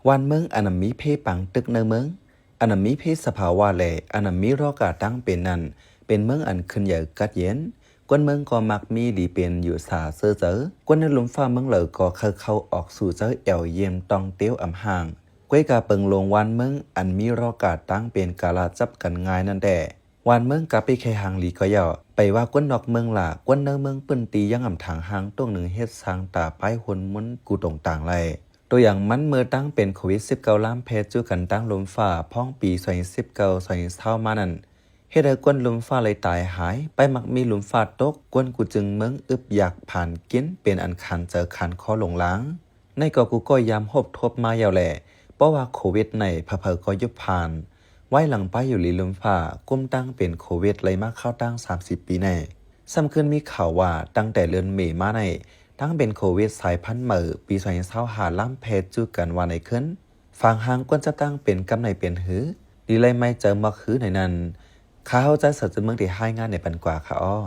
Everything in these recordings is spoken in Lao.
ວານເມືອງອັນນຳມີເພປາງຕຶກໃນເມືອງ, ອັນນຳມີເພສະພາວະ ແລະ ອັນນຳມີລໍກາຕາງເປັນນັ້ນ ເປັນເມືອງອັນຂຶ້ນໃຫຍ່ກັດເຢັນ, ຄົນເມືອງກໍມັກມີດີເປັນຢູ່ສາເຊີເຈີ. ຄົນໃນລຸ່ມຟ້າເມືອງເລີກໍເຂົ້າເຂົ້າອອກສູ່ເຈີແອວຢ້ຽມຕ້ອງເຕວອຳຫ່າງ. ກ້ວຍກາເປິງໂລງວານເມືອງອັນມີລໍກາຕາງເປັນກາລະຈັບກັນງ່າຍນັ້ນແດ່. ວານເມືອງກະເປັນແຄ່ຫາງຫຼີກໍເຍົາະ, ໄປວ່າຄົນນອກເມືອງລະ ຄົນໃນເມືອງພື້ນທີ່ຍັງອຳທາງຫ່າງຕົງໜຶ່ງເຮັດສ້າງຕາປ້າຍຮຸ່ນມຸນກູຕົງຕ່າງໄລ. ຕົວຢ່າງມັນເມື່ອຕາງເປັນໂຄວິດສິບເກົ້າລາມແຜ່ຈຸກັນຕາງລຸ່ມຟ້າ ພອງປີສອງພັນສິບເກົ້າ ສອງພັນຊາວມານັ້ນ ເຮັດໃຫ້ຄົນລຸ່ມຟ້າໄລຕາຍຫາຍ, ໄປມັກມີລຸ່ມຟ້າຕົກ, ຄົນກູຈຶງເມືອງອຶບຢາກຜານກິນເປັນອັນຂານເຈີຂານຄໍຫຼົງລາງ. ໃນກໍກູກໍຍາມຮົບທົບມາຍາວແລະ ເພາະວ່າໂຄວິດໃນໃຜໆກໍຍຸບຜ່ານ. ໄວ້ຫຼັງປ້າຢູ່ລີລຸ່ມຟ້າ ກຸມຕາງເປັນໂຄວິດໄລມາຄາວຕາງສາມສິບປີໃນ ຊ້ຳຂຶ້ນມີຂ່າວວ່າຕັ້ງແຕ່ເດືອນເມມາໃນ ຕາງເປັນໂຄວິດສາຍພັນໃໝ່ປີສອງພັນຊາວຫ້າລາມແຜ່ຈຸກັນວ່າໃນຂຶ້ນ. ຝາງຫ່າງຄວນຈັບຕັ້ງເປັນກຳໃນເປັນຫື ດີໄລໄມ້ເຈີໝອກຫືໃນນັ້ນ ຂ້າເຮົາຈາກສາວຈະເມືອງທີ່ຮາຍງານໃນປັນກວ່າຄ່າອໍ.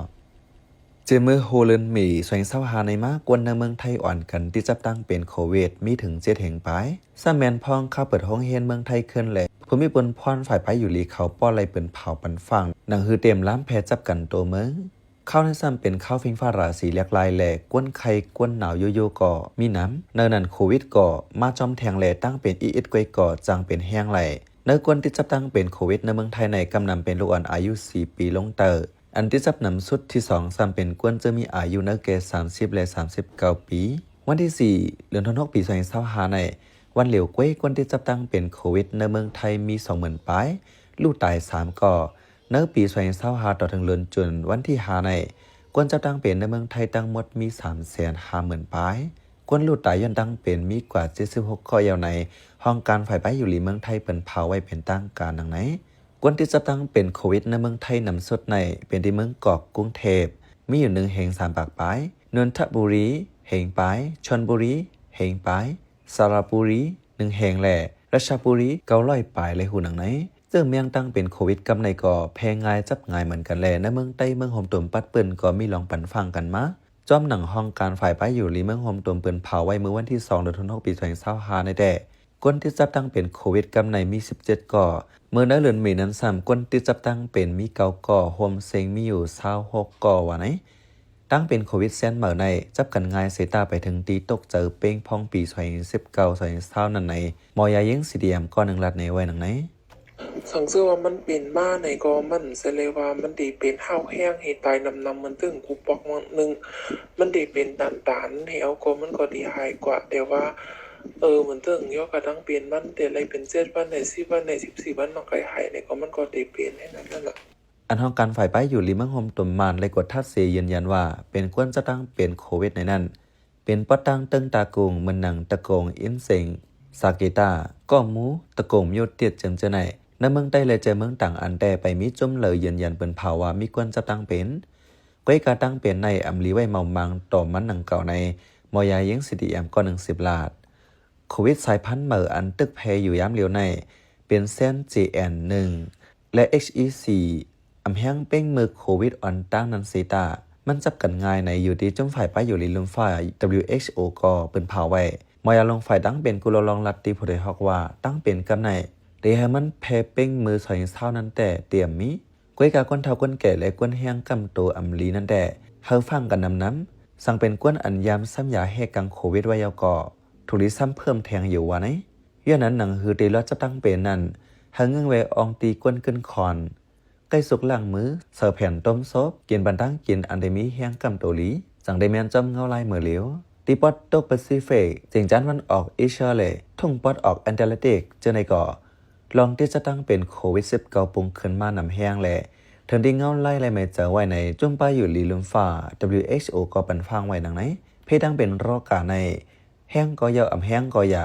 ເຈາະມື້ໂຮເດືອນເມສອງພັນຊາວຫ້າໃນມາ ຄົນໃນເມືອງໄທອ່ອນກັນຕິດຈັບຕັ້ງເປັນໂຄວິດມີເຖິງເຈັດແຫ່ງປາຍ. ຊ້ຳແມ່ນພອງຄາວເປີດໂຮງຮຽນເມືອງໄທຂຶ້ນແລະ ຜູ້ມີບຸນພອນຝ່າຍປ້າຢູ່ລີເຂົາປ້ອນໄລ່ປືນເຜົາປັນຟັງ ໜັງຫືເຕັມລາມແຜ່ຈັບກັນໂຕເມືອງ. ຄາວໃນຊ້ຳເປັນຄາວຟິງຟ້າລາສີແຫຼກລາຍ ແລະ ກວນໄຂ້ກວນໜາວຢູ່ໆກໍມີນຳ. ໃນນັ້ນໂຄວິດກໍມາຈອມແທງ ແລະ ຕັ້ງເປັນອີກໆກ້ວຍກໍຈັ່ງເປັນແຮງໄຫຼ. ໃນຄົນຕິດຈັບຕັ້ງເປັນໂຄວິດໃນເມືອງໄທໃນກຳນຳເປັນລູກອ່ອນອາຍຸສີ່ປີລົງເຕີ. ອັນຕິດຈັບນຳຊຸດທີສອງຊ້ຳເປັນຄົນເຊິ່ງມີອາຍຸໃນແກ່ສາມສິບ ແລະ ສາມສິບເກົ້າປີ. ວັນທີສີ່ ເດືອນທັນວາ ປີສອງພັນຊາວຫ້າໃນ ວັນຫຼຽວກ້ວຍຄົນຕິດຈັບຕັ້ງເປັນໂຄວິດໃນເມືອງໄທມີສອງໝື່ນປາຍ, ລູກຕາຍສາມກໍ. ໃນປີສອງພັນຊາວຫ້າຕໍ່ເຖິງເດືອນຈຸນວັນທີຫ້າໃນ ຄົນຈັບຕັ້ງເປັນໃນເມືອງໄທທັງໝົດມີສາມແສນຫ້າໝື່ນປາຍ. ຄົນລູກຕາຍຍ້ອນຕັ້ງເປັນມີກວ່າເຈັດສິບຫົກກໍ. ແລ້ວໃນຫ້ອງການຝ່າຍປ້າຢູ່ລີເມືອງໄທເພິ່ນພາວໄວ້ເປັນທາງການດັ່ງໃນ. ຄົນທີ່ຈັບຕັ້ງເປັນໂຄວິດໃນເມືອງໄທນຳສຸດໃນເປັນທີ່ເມືອງກອກ ກຸງເທບ ມີຢູ່ໜຶ່ງແຫ່ງສາມປາກປາຍ, ນນທະບູລີແຫ່ງປາຍ, ຊົນບູລີແຫ່ງປາຍ, ສະລະບູລີໜຶ່ງແຫ່ງ ແລະ ລາຊະບູລີເກົ້າຮ້ອຍປາຍ ແລະ ຫູໜັງໃນ. ເຊິ່ງແມ່ນຕັ້ງເປັນໂຄວິດກັບໃນກໍແຜ່ງ່າຍຈັບງ່າຍເໝືອນກັນ ແລະ ໃນເມືອງໃຕ້ເມືອງໂຮມຕຸມປັດປືນກໍມີລອງປັນຟັງກັນມາ. ຈອມໜັງຫ້ອງການຝ່າຍປ້າຢູ່ລີເມືອງໂຮມຕຸມເພິ່ນພາວໄວ້ເມື່ອວັນທີສອງ ເດືອນທັນວາ ປີສອງພັນຊາວຫ້າໃນແຕ່ ຄົນທີ່ຈັບຕັ້ງເປັນໂຄວິດກັບໃນມີສິບເຈັດກໍ. ເມື່ອໃນເດືອນເມນັ້ນຊ້ຳ ຄົນທີ່ຈັບຕັ້ງເປັນມີເກົ້າກໍ, ຮວມເສັງມີຢູ່ຊາວຫົກກໍວ່າໃນ. ຕັ້ງເປັນໂຄວິດແຊນໃໝ່ໃນ ຈັບກັນງ່າຍເສຍຕາໄປເຖິງທີ່ຕົກໃຈເປ່ງພອງປີສອງພັນສິບເກົ້າ ສອງພັນຊາວນັ້ນໃນ ໝໍຢາຍິງ ຊີດີເອັມ ກໍໜຶ່ງລັດໃນໄວ້ໜັງໃນ. ສັງເສຍວ່າມັນເປັນມາໃນກໍມັນສະແລວ່າມັນໄດ້ເປັນຮາວແຮງໃຫ້ຕາຍນຳໆ ມັນເຖິງກູປອກມັນໜຶ່ງ ມັນໄດ້ເປັນຕານໆ ແລ້ວກໍມັນກໍໄດ້ຫາຍກວ່າ ແຕ່ວ່າ ເອີ ມັນເຖິງຍ້ອນກະຕັ້ງເປັນມັນໄດ້ໄລ່ເປັນເຈັດວັນ ໄດ້ສິບວັນ ໄດ້ສິບສີ່ວັນ ມັນກໍຫາຍ ແລ້ວກໍມັນກໍໄດ້ເປັນໃຫ້ນັ້ນລະ. ອັນຫ້ອງການຝ່າຍປ້າຢູ່ລີເມືອງໂຮມຕຸມມານໄດ້ກວດທັດເສຍຢືນຢັນວ່າ ເປັນຄົນຈັບຕັ້ງເປັນໂຄວິດໃນນັ້ນ ເປັນປອດຕ່າງເຕີງຕາກຸງ ເໝືອນໜັງຕະໂກງ ອິນເສັງ ສາເກຕາ ກໍໝູ ຕະໂກງ ມີໂອເຕດ ເຈີມເຈີໄນ ໃນເມືອງໃຕ້ ແລະ ເຈີເມືອງຕ່າງອັນແຕ່ໄປມີຈຸ້ມເລີຍຢືນຢັນເປີນເຜາວ່າມີຄົນຈັບຕັ້ງເປັນ. ກ້ວຍກາຕັ້ງເປັນໃນອຳລີໄວ້ເມົາມັງຕໍ່ມັນດັ່ງກ່າວໃນ ໝໍຢາຍິງ ຊີດີເອັມ ກໍໜຶ່ງສິບລາດ. ໂຄວິດສາຍພັນໃໝ່ອັນຕຶກແຜ່ຢູ່ຍາມລຽວໃນ ເປັນແຊນ ເຈແອນ ໜຶ່ງ ແລະ ເອັກອີ ສີ່ ອຳແຮງເປ່ງເມີໂຄວິດອ່ອນຕ່າງນັ້ນເສຍຕາ ມັນຈັບກັນງ່າຍໃນຢູ່ທີ່ຈຸ້ມຝ່າຍປ້າຢູ່ລີລຸ່ມຟ້າ ດັບເບິນຢູ ເອັກ ໂອ ກໍເປິ້ນພາວໄວ້. ໝໍຢາລົງຝ່າຍຕັ້ງເປັນກຸລະລອງລັດທີ່ຜູ້ໃດຮອກວ່າຕັ້ງເປັນກັບໃນ ເດໃຫ້ມັນແຜ່ເປ່ງເມີຊອຍຊາວນັ້ນແຕ່ຕຽມມີ ກ້ວຍກາຄົນເຖົ້າຄົນແກ່ ແລະ ຄົນແຮງກ້ຳໂຕອຳລີນັ້ນແຕ່ ເຮົາຟັງກັນນຳນຳ ສັງເປັນຄົນອັນຍາມຊ້ຳຢາແຮກກັງໂຄວິດໄວ້ແລ້ວກໍ ທຸລີຊ້ຳເພີ່ມແທງຢູ່ວ່າໃນ. ຍ້ອນນັ້ນໜັງຮືເຕລອດຈັດຕັ້ງເປັນນັ້ນ ເຮົາເງື່ອນໄວ້ອ່ອງຕີກົ້ນຂຶ້ນຄອນ ໃກ້ສຸກລ້າງມື ເສີແຜ່ນຕົ້ມສົບ ກິນບັນດາງກິນອັນໄດ້ມີແຮງກ້ຳໂຕລີ ຈັ່ງໄດ້ແມ່ນຈ້ອມເງົາລາຍເມີຫຼຽວ. ທີ່ປອດຕົກປາຊີຟິກ ເຈັງຈານວັນອອກເອເຊຍ ແລະ ທົ່ງປອດອອກແອນຕາແລນຕິກ ເຈົ້າໃນກໍ ລອງທີ່ຈະຕັ້ງເປັນໂຄວິດສິບເກົ້າປຸງຂຶ້ນມານຳແຮງ ແລະ ເຖິງທີ່ເງົາລາຍໄລ່ໄມ້ເຈີໄວ້ໃນຈຸ້ມປ້າຢູ່ລີລຸ່ມຟ້າ ດັບເບິນຢູ ເອັກ ໂອ ກໍປັນຟັງໄວ້ດັ່ງໃນ ເພດດັ່ງເປັນໂລກາໃນ ແຮງກໍເຍົາ ອຳແຮງກໍຢາ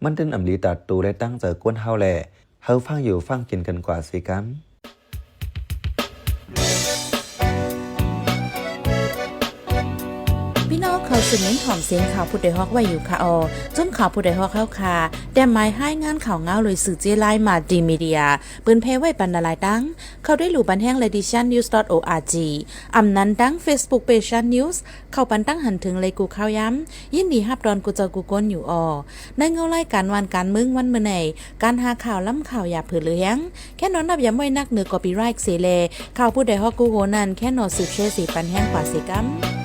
ມັນຕື່ນອຳລີຕາຕູ ແລະ ຕັ້ງໃຈກົນເຮົາ ແລະ ເຮົາຟັງຢູ່ຟັງກິນກັນກວ່າຊິກຳ. ພີ່ນ້ອງເຂົ້າ ເປັນເໜັງຖອມເສັງຂ່າວພຸດໄດຮອກໄວ້ຢູ່ຄະອໍ. ຈຸ້ມຂ່າວພຸດໄດຮອກເຮົາຄະ ແຕ້ມໝາຍຮາຍງານຂ່າວງາວໂດຍສື່ເຈ້ລາຍມາດີມີເດຍ ເປີນແຜ່ໄວ້ປັນຫຼາຍໆຕັ້ງ. ເຂົ້າໄດ້ຫຼູ່ບັນແຮງໄລດິຊັນນິວສ໌ ດອດ ໂອອາຈີ ອຳນັ້ນຕັ້ງເຟສບຸກເພຈຊັນນິວສ໌ ເຂົ້າປັນຕັ້ງຫັນເຖິງໄລກູ່ຂ່າວຍາມ. ຍິນດີຮັບດອນກູ່ເຈົ້າກູ່ຄົນຢູ່ອໍ. ໃນເງົາລາຍການຫວ່ານການເມືອງວັນມື້ໃນ ການຫາຂ່າວລ້ຳຂ່າວຢ່າເຜີເຫຼືອແຮງ ແຄ່ນອນນັບຢາມໄວ້ນັກເໜືອກອບປີຣາຍເສແລ ຂ່າວຜູ້ໃດຮອກກູ່ໂຫນັ້ນ ແຄ່ນອນສືບແຊເສປັນແຮງກວ່າເສກຳ.